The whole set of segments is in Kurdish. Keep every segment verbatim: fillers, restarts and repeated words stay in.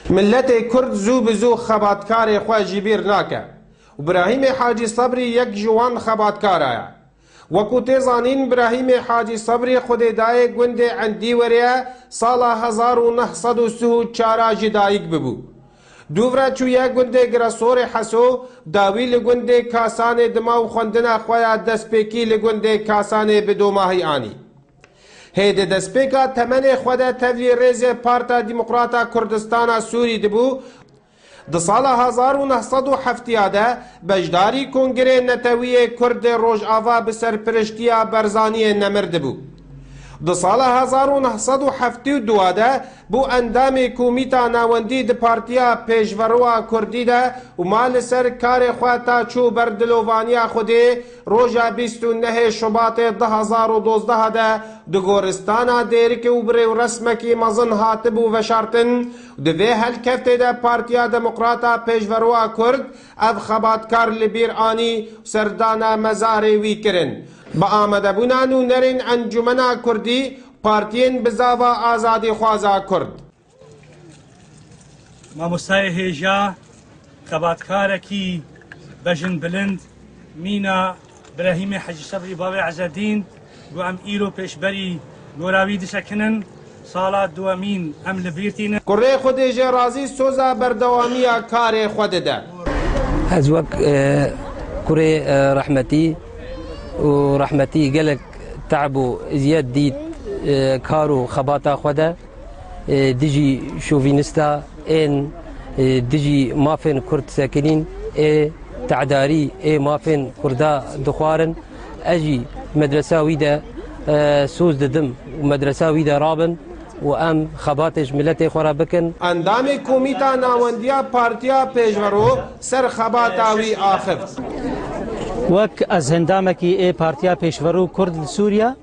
Miletê Kurd zû bi zû xebatkarê xwe ji bîr nake û Birahîmê Hacî Sebrî yek ji wan xebatkara ye. Wekû tê zanîn, Birahîmê Hacî Sebrî xwedêdayê gundê Endîwerê ye, sala hezar û neh sed û sî û çar a ji dayik bibû. Dûvre çûye gundê Giresorê Heso, dawî li gundê Kasanê dima û xwendina xwe ya destpêkî li gundê Kasanê bi domahî anî. Hê di destpêka temenê xwe de tevlî rêzê Parta Demokrata Kurdistana Sûrî dibû, di sala hezar û neh sed û heftêya de beşdarî Kongirê Netewî yê Kurd ê Rojava bi serpiriştiya Barzaniyê nemir dibû. Di sala hezar û neh sed û heftê û dû de bû endamê Komîta Navendî di Partiya Pêşveroa Kurdî de û ma li ser karê xwe ta çû ber dilovaniya Xwedê, roja bîst û nehê Şubatê du hezar û dozdeh de di goristana Dêrikê û bi rêwresmekî mezin hatibû veşartin û di vê helkeftê de Partiya Demokrata Pêşveroa Kurd ev xebatkar li bîr anî û serdana mezarê wî kirin. Bi amadebûna nûnerên Encûmena Kurdî, partiyên bizava azadîxwaza Kurd. Mamostayê hêja, xebatkarekî bejin bilind, mîna Birahîmê Hecî Sebrî bavê Ezedîn, ku em îro pêşberî gora wî disekinin, sala duwemîn em li bîr tînin. Kurê Xwedê jê razî soza berdewamiya karê xwe dide. Ez wek, e, kurê, e, rehmetî û rehmetî gelek te'b û eziyet dît, e, kar û xebata xwe de, e, dijî şovînista ên, e, dijî mafên Kurd sekinîn, ê te'darî ê mafên Kurda dixwarin. Ez jî medresa wî de, e, soz didim û medresa wî de rabin û em xebatê ji miletê xwe re bikin. Endamê Komîta Nawendiya Partiya Pêşvero ser xebata wî axift. Wek ez endamekî ê Partiya Pêşvero Kurd li Sûriye,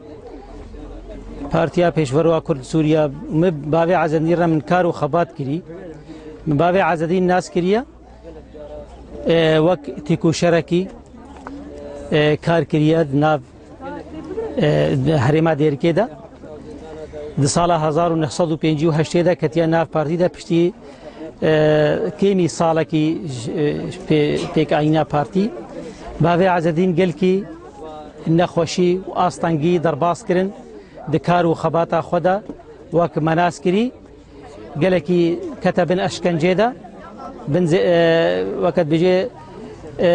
Partiya Pêşveroa Kurd Sûriye, min bavê Ezedîn re min kar û xebat kirî. Min bavê Ezedîn nas kiriye. E, wek têkoşerekî, e, kar kiriye di nav, e, di herêma Dêrikê de. Di sala hezar û neh sed û pêncî û heştê de ketiye nav partî de, piştî, e, kêmî salekî ji, e, ji pê-, pêkanîna partî. Bavê Ezedîn gelkî nexweşî û astengî derbas kirin di kar û xebata xwe de, wek me nas kirî, gelekî kete bin eşkencê de, bin zê-, e, weke dibêje, e,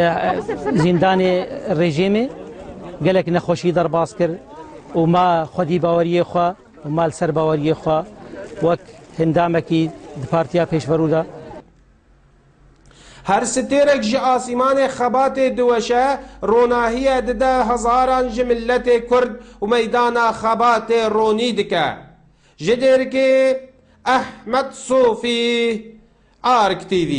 zîndanê rejîmê, gelek nexweşî derbas kir û ma xwedî baweriyê xwe û ma li ser baweriyê xwe wek hindamekî di Partiya Pêşverû de. Her stêrek ji asîmanê xebatê diweşe, ronahiye dide hezaran ji miletê Kurd û meydana xebatê ronî dike. Ji Dêrikê, Ehmed Sofî, Ark T V.